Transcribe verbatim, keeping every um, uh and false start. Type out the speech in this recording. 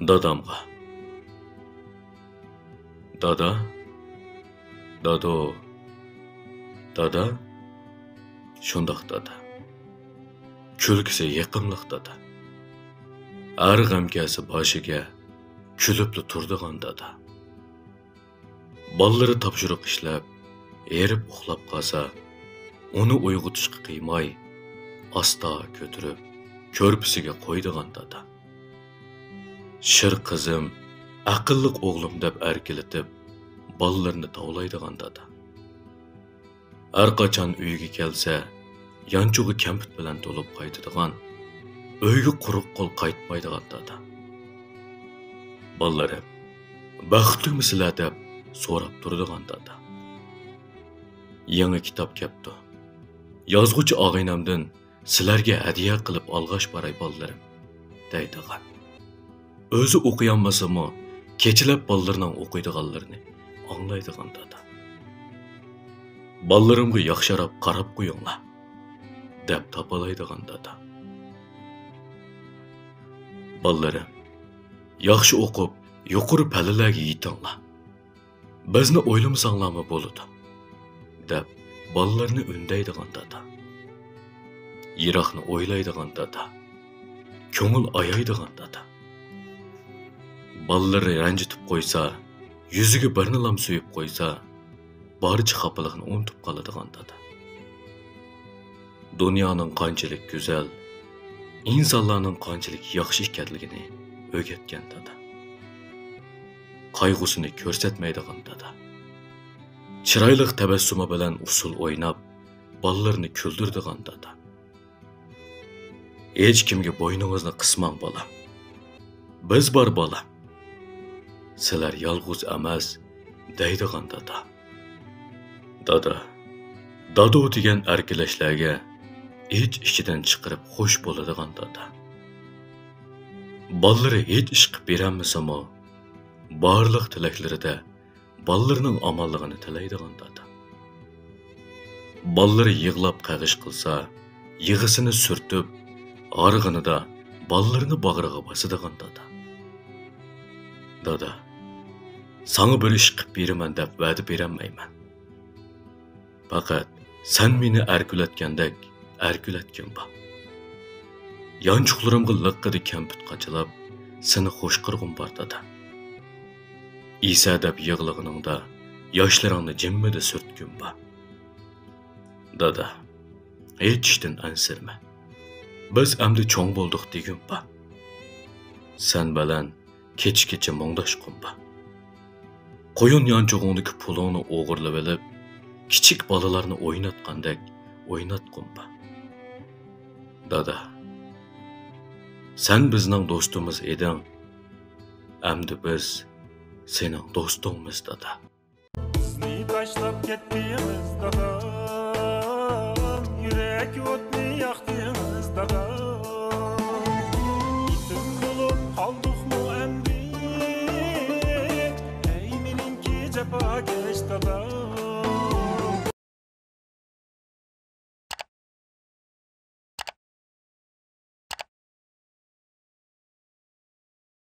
دادامغا. دادا، دادو، دادا، شۇنداق دادا. كۈلكىسى يېقىملىق دادا. ھەر غەم كەلسە باشىگە، كۈلۈپلا تۇرىدىغان دادا. بالىلىرى تاپشۇرۇق ئىشلەپ، ھېرىپ ئۇخلاپ قالسا، ئۇنى ئويغىتىشقا قىيماي، ئاستا كۆتۈرۈپ، كۆرپىسىگە قويىدىغان دادا. شىر قىزىم، ئەقىللىق ئوغلۇم دەپ ئەركىلىتىپ، بالىلىرىنى تاۋلايدىغان دادا. ھەر قاچان ئۆيگە كەلسە، يانچۇقى كەمپۈت بىلەن تولۇپ قايتىدىغان، ئۆيگە قۇرۇق قول قايتمايدىغان دادا. بالىلىرىم، بەختلىكمۇسىلەر دەپ سوراپ تۇرىدىغان دادا. يېڭى كىتاب كەپتۇ. يازغۇچى ئاغىنەمدىن سىلەرگە ھەدىيە قىلىپ ئالغاچ باراي بالىلىرىم، دەيدىغان. ئۆزى ئوقۇيالمىسىمۇ، كېچىلەپ بالىلىرىنىڭ ئوقۇيدىغانلىرىنى ئاڭلايدىغان دادا. بالىلىرىمغا ياخشىراپ قاراپ قويۇڭلار، دەپ تاپىلايدىغان دادا. بالىلىرىم، ياخشى ئوقۇپ، يۇقىرى پەللىلەرگە يېتىڭلار. بىزنى ئويلىمىساڭلارمۇ بولىدۇ، دەپ بالىلىرىنى ئۈندەيدىغان دادا. يىراقنى ئويلايدىغان دادا. كۆڭۈل ئايايدىغان دادا. بالىلىرى رەنجىتىپ قويسا، يۈزىگە بىرنىلام سۆيۈپ قويسا، بارچە خاپىلىقنى ئۇنتۇپ قالىدىغان دادا. دۇنيانىڭ قانچىلىك گۈزەل، ئىنسانلارنىڭ قانچىلىك ياخشى ئىكەنلىكىنى ئۆگەتكەن دادا. قايغۇسىنى كۆرسەتمەيدىغان دادا. چىرايلىق تەبەسسۇمى بىلەن ئۇسسۇل ئويناپ، بالىلىرىنى كۈلدۈرىدىغان دادا. ھېچكىمگە بوينىڭىزنى قىسماڭ، بالام. بىز بار، بالام. سىلەر يالغۇز ئەمەس، دەيدىغان دادا. دادا، دادو دېگەن ئەركىلەشلەرگە ئىچ-ئىچىدىن چىقىرىپ خوش بولىدىغان دادا. بالىلىرى ھېچ ئىش قىلىپ بېرەلمىسىمۇ، بارلىق تىلەكلىرىدە بالىلىرىنىڭ ئامانلىقىنى تىلەيدىغان دادا. بالىلىرى يىغلاپ قېغىش قىلسا، يىغىسىنى سۈرتۈپ، ھارغىنىدا بالىلىرىنى باغرىغا باسىدىغان دادا. دادا، ساڭا بىر ئىش قىلىپ بېرىمەن دەپ ۋەدە بېرەلمەيمەن. پەقەت سەن مېنى ئەركىلەتكەندەك ئەركىلەتكىن بار. يانچۇقلىرىمغا لىققىدە كەمپۈت قاچىلاپ، سېنى خوش قىلغۇم بار، دادا. ئېسە دەپ يىغلىغىنىڭدا، ياشلىرىڭنى جىممىدە سۈرتكۈم بار. دادا، ھېچ ئىشتىن ئەنسىرىمە. بىز ئەمدى چوڭ بولدۇق دېگۈم بار. سەن بىلەن كېچە-كېچە مۇڭداشقۇم بار. قويۇن يانچۇقۇڭدىكى پۇلۇڭنى ئوغرىلىۋېلىپ، كىچىك بالىلارنى ئويناتقاندەك ئويناتقۇم بار. دادا، سەن بىزنىڭ دوستىمىز ئىدىڭ، ئەمدى بىز سېنىڭ دوستۇڭمىز، دادا. بىزنى تاشلاپ كەتتىڭىز دادا، يۈرەك ئوتنى ياقتىڭىز دادا. يېتىم بولۇپ قالدۇقمۇ ئەمدى؟ ئەي مېنىڭكى جاپاكەش دادا.